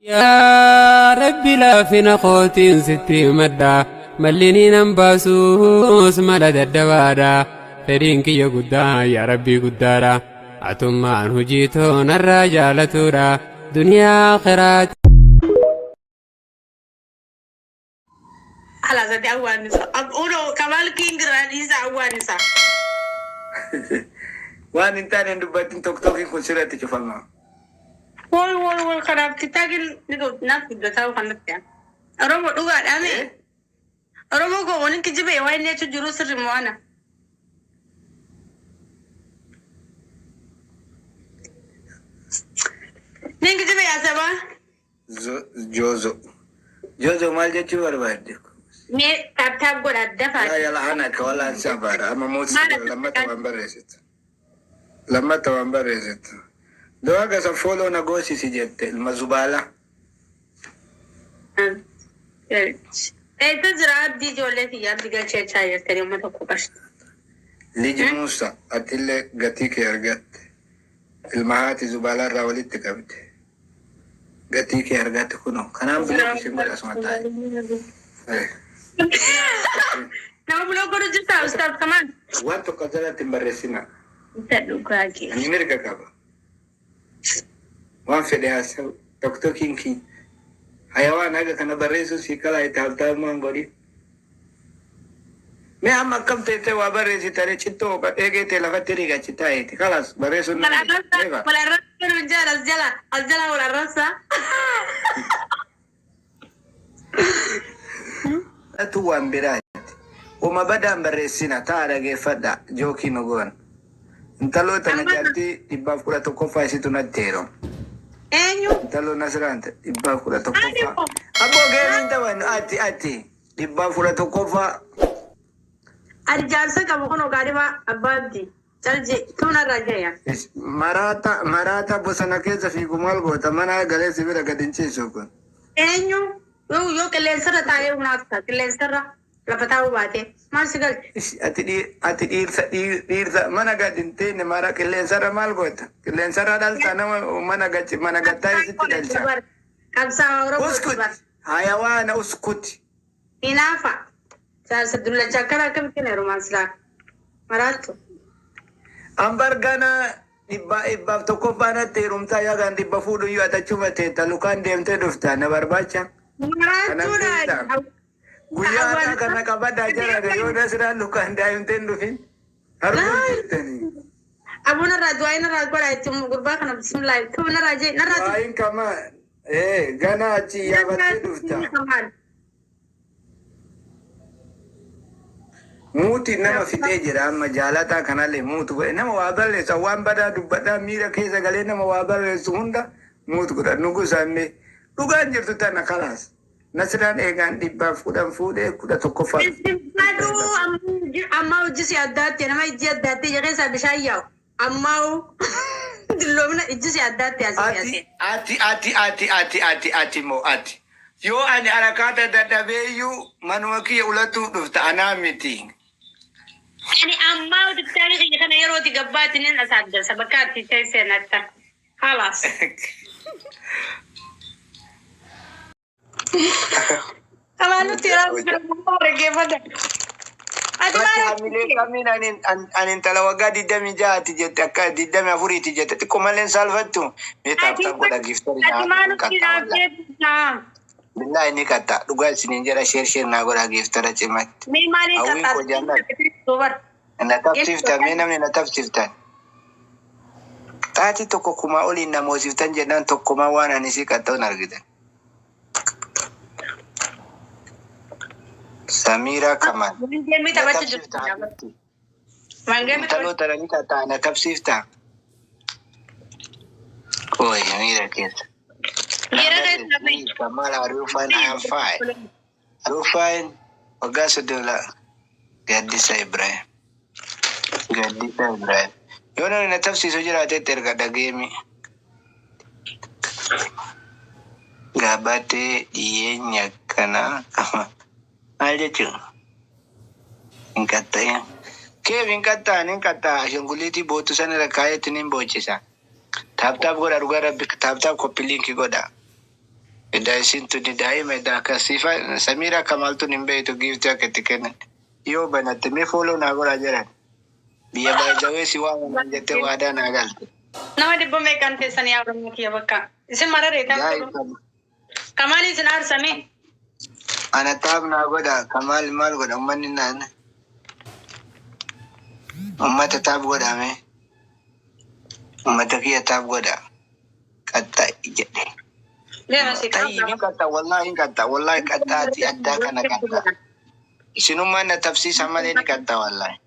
Yaa Rabbi laafina kootiin sitti himadha. Malli nan baasuus mala daddabaadha. Fedhiin kiyya guddaa yaa Rabbii guddaadha. Atummaan hojii too narraa jaalatuudha. Duniyaa akhiraati. Alaasati awwaannisa. Uno Kamal King irraa dhiisa awwaannisa. Waan hin taane hin dubbatin, TikTokiin kun sirratti cufama. Wol wol wol, kanaaf TikTokiin ni naaf guddataa kanatti. Oromoo dhugaadhaa mee? Oromoo koo, waliin kijibee waan inni jechuun jiru sirri moo ana? Niin kijibee yaasabaa? Joozo. Joozo, maal jechuu barbaadde? Mee tap tap godha dafaa. Laa yala ana ka wala sabaara amma mooti. Maal akka lammata waan barreessitu. Lammata waan barreessitu. Du'a gasa follow na goosisi jette ilma zubaala. Eessa jira abdii? Ijoollee kiyya abdii galchee jechaa jirtanii uummata koo qashti. Liji Muusa, atillee gatii kee argatte. Ilma haati zubaalaa irraa walitti qabde. Gatii kee argatte kunoo. Kanaan block isin godha asuma taa'e. Nama block godhu jirtaa, Ustaaz Kamaan? Waan tokko jalatti hin barreessina. Isa dhugaa kee. Ani mirga qaba. Waan fedhe haasa'u. TikTokiin kiyya. Hayawaan haga kana barreessuu sii kalaa itti habtaamumaan godhi. Mee amma akkam teessee waa barreessitanii cittoo eegee ta'e lafatti rigachi taa'eeti. Kalaas barreessuun Wal nama arrabsa. beeka. Wal arrabsa nu jala, as jala, as jala wal arrabsa. Atu waan biraati. Uma badaan barreessina ta'a, dhageeffadha, jookii nu goon. Intaloo tana jaartii 111ffaa isitu natti heerume. Eenyu? Intaloo Nasraan 111ffaa. Abboo, geemiin taphannu ati 111ffaa. Ani jaarsa qabu kun ogaadhima abbaatti. Calje tuunarraa jaya. Maraata maraata bosona keessa fiigu maal goota, mana galee si bira gad hin ciisu kun. Eenyu? Yoo qilleensarra taa'ee hunaafta, qilleensarra lafa taa'uu baate maal si galche? Ati dhiirsa dhiirsa mana gad hin teenye mara qilleensarra maal goota? Qilleensarra dhalta nama mana gachi mana gattaa sitti dhalcha. Qabsaa'aa Oromoo. Uskut, hayawaana, uskut. Hinaafa. Jaarsa dullacha akkana akkamitti heerumaan silaa? Maraattu. Ambar gana 101ffaa natti heerumtaa, yaagaan 100 fuudhuyyuu atachuma teetta lukaan deemtee dhufta na barbaacha. Maraattuudha. Guyyaa har'aa kana qabadhaa jara, yoo Nasraan lukaan daa'imtee hin dhufin arguun jirtanii. Aboo, narraa du'aa narraa godhaa itti gurbaa kana, bismillah, tuu narraa jee narraa. Du'aayin kama gana achi yaabattee dhufta. Kamaan. Muutiin nama fixee jira, amma jaalataa kanallee mute godhe. Nama waa barreessu, waan badaa dubbadhaa miira keessa galee nama waa barreessu hunda mute godha. Nugusammee dhugaan jirtu tana, kalaas. Nasraan eegaan 110 fuudhee 11ffaa. Aduu ammaa hojii si addaatti nama ijji addaatti ija keessaa bishaan yaa'u. Ammaa dulloomina ijji si addaatti asii Ati asii. ati ati ati ati ati ati moo ati yoo ani harakaata dadhabeeyyuu manuma kiyya ulatuuf dhufta, anaa miti. Ani ammaa duktaanii kiyya kana yerooti gabbaatti nin asaaddarsa bakka ati teessee natta. Halaas. Kalaanutti yeroo dhaggeeffata. Ati Ati maal? hamilee kamiin ani intala waggaa 26ti jette, akka 24ti jette, xiqqoo malee hin saalfattu. Mee tap tap godha, giftari. Ati maal nutti dhaabbee? Billaa inni qatta dhugaa isiniin jedha, share share naa godha, giftara cimatti. Mee maaliin Hawwiin koo jaalladha. qaxxaatu? Na tapsiiftan, mee namni na tapsiiftan. Xaatii tokko kumaa oliin na moosiftan jennaan tokkumaa waan ani si qaxxa'uun argitan. Samiira Kamal. Wangeemii Na taphachuu tapsiifta jirtu. habiibti. Wangeemii Intaloo taphachuu. tana ni qaxxaa, na tapsiifta. Oy, miira keessa. Miira keessa bahi. Kamal, are you fine? I am fine. Are you fine? Waggaa 30 Gaddisa Ibrahim. Gaddisa Ibrahim. Yoo namni na tapsiisu jiraatetti erga dhageemi. Gabatee dhiyeenya kana maal jechuun? Hin qaxxa'in. Keef hin qaxxa'an, hin qaxxa'a. Ashanguliitii bootu sana irra kaayetti ni boochisa. Tap tap godha, dhugaa rabbi, tap tap, copy link godha. Edaa isin tuni daa'ima edaa akkasiifa Samiira Kamaaltuun hin beektu giiftii akka itti kennan. Yoo banatte mee follow naa godhaa jedhan. Biyya baay'ee si waamaman jettee waadaa naa galte. Nama dhibba meeqaan teessanii yaa Oromoo kiyya bakka. Isin mararee Yaa tam. Kamaal isin aarsame. Ana tap naa godha Kamaal maal godha uummanni naan. Uummata tap godhame. Uummata kiyya tap godha. Qaxxaa jedhe. Deema si Tayyii ni qaxxa wallaahi hin qaxxa wallaahi qaxxaati addaa kana qaxxa. Isinummaan na tabsiisa malee ni qaxxa wallaahi.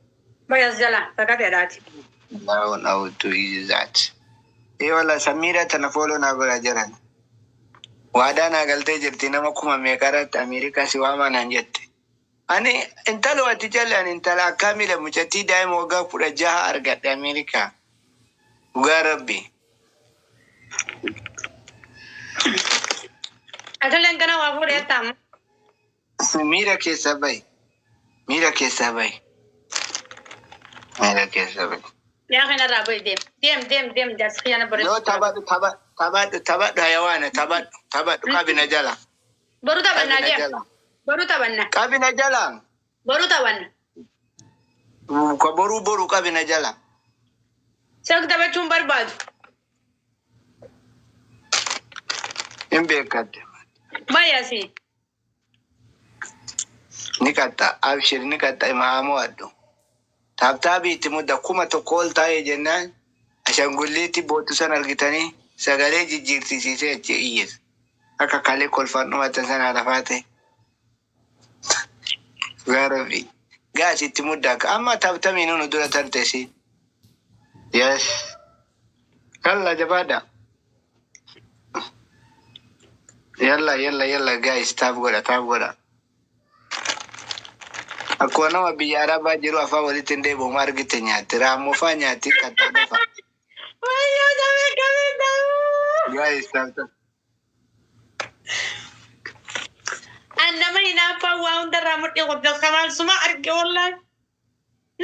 Bayas jala sakateedhaati. Allahu how to is that. Ee walla Samiira tana follow naa godha jiran. Waadaa naa galtee jirti nama 2000 irratti Ameerikaa si waamaa naan jette. Ani intala ati jalle ani intala akkamidha mucattii daa'ima waggaa 16 argadhe Ameerikaa. Dhugaa Rabbi. Atalleen kana waa fuudhee taa'amu. Miira keessaa bahi. Miira keessaa bahi. Miira keessaa bahi. Yaa kanarraa bahi deem. Deem deem deem jaarsi kiyyaana Yoo bareedu. taphadhu taphadhu taphadhu hayawaana taphadhu taphadhu qabina jala. Boruu taphannaa Qabina deem. jala. Boruu taphanna. Qabina jala. Boruu taphanna. Ka boruu boruu qabina jala. Seek taphachuun barbaadu. Hin beekatte. Baay'asi. Ni qaxxa abshir ni qaxxa imaamoo addu. Taaptaabii itti mudda 1000 ol taa'ee jennaan ashangulliitti bootu san argitanii sagalee jijjiirtisiisee achi iyyees. Akka kalee kolfaan dhumatan sana lafaa ta'e. Gaarafi. Gaas itti mudda akka amma taaptamii nunu dura tarteesi. Yes. Yalla jabaadha. Yalla yalla yalla guys tap godha tap godha. Akkuma nama biyya Arabaa jiru afaan walitti hin deebi'u ma argite nyaatti. Raammoo faa nyaatti qaxxaa dhufa. Wayyoo damee qabee ta'uu. Guys tap tap. An nama hinaaffaa waa hundarraa mudhii qophees kamaal suma arge wallaahi.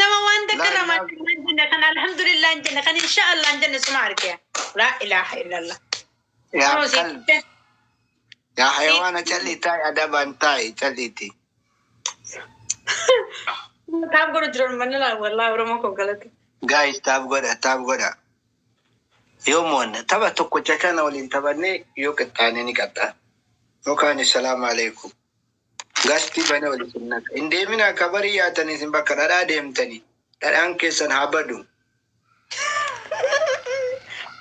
Nama waan takka Laa irraa ilaaha. maal hin jenne kan alhamdulillah hin jenne kan insha Allah hin jenne suma arge. Laa ilaaha illallah. Yaa Nama si kalbi. Yaa hayawaana calli taa'i adabaan taa'i calliiti. Tap godhu jiran manni laa wallaahi Oromoo koo galate. Guys tap godha tap godha. Yoo mo'anne tapha tokkocha kana waliin taphannee yoo qixxaane ni qaxxaa. Yookaan salaamu alaikum. Gastii bane waliin sinnaqa. Hin deeminaa kabarii yaatanii isin bakka dhadhaa deemtanii. Dhadhaan keessan haa badu.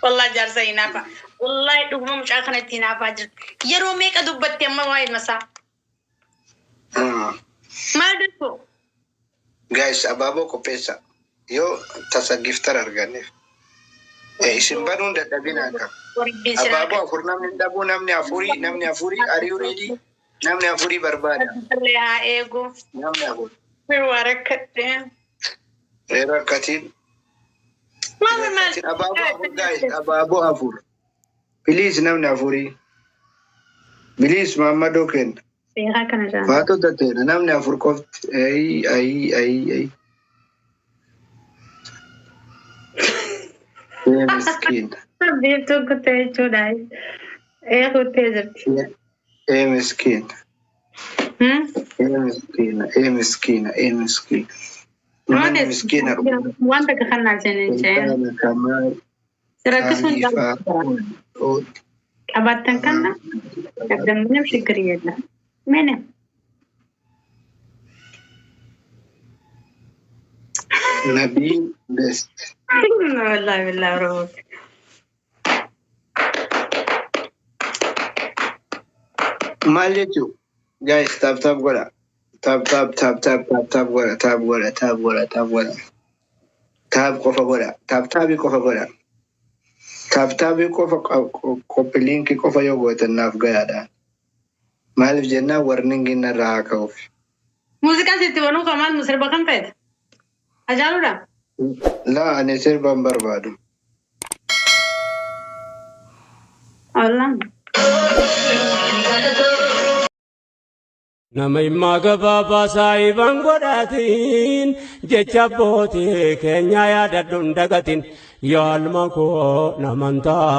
Wallaahi jaarsa hinaafa. Wallaahi dhuguma mucaa kanatti hinaafaa jirti. Yeroo meeqa dubbatte amma waa'ee masaa? Maal jettu? Guys abaaboo qopheessa. Yoo tasa giftar arganneef. Isin banuun dadhabinaa qaba. Warabbiin silaa Abaaboo afur namni hin dhabuu namni afurii namni afurii ari'uu reedii namni afurii barbaada. Illee haa eegu. Namni afur. Waa rakkadhe. Rakkatiin. Maal maal? Rakkatiin abaaboo afur guys abaaboo afur. Please namni afurii. Please Maammadoo kenna. Seeraa kana jaan. Waatota teena namni afur qofti. Ayi ayi ayi ayi. Ee miskiina. Biiftuu kuttee jechuudha. Ee kuttee jirti. Ee miskiina. Ee miskiina. Ee miskiina. Ee miskiina. Namni miskiina dhuga. Waan takka kan naa jennee jee. Sultaana Kamaal Rakkisuun Khaliifaa qabaattan kana dabdamni fikir የለም ምንም Nabii best. ወላሂ ብላ ሮቦት Maal jechuun guys tap tap godha. Tap tap tap tap tap tap godha tap godha tap godha tap godha. Tap qofa godha. Tap taabii qofa godha. Tap taabii qofa copy linkii qofa yoo gootan naaf gahaadha. Maaliif jennaan warningiin narraa haa ka'uuf. Muuziqaan sitti banuu kamaan sirba kan feete ajaaluudha. Laa ani sirba hin barbaadu. Wallaan. Nama himmaa gabaabaa saahiban godhatiin jecha abbootii keenya yaadadhu hin dagatin yaa ilma koo naman ta'a.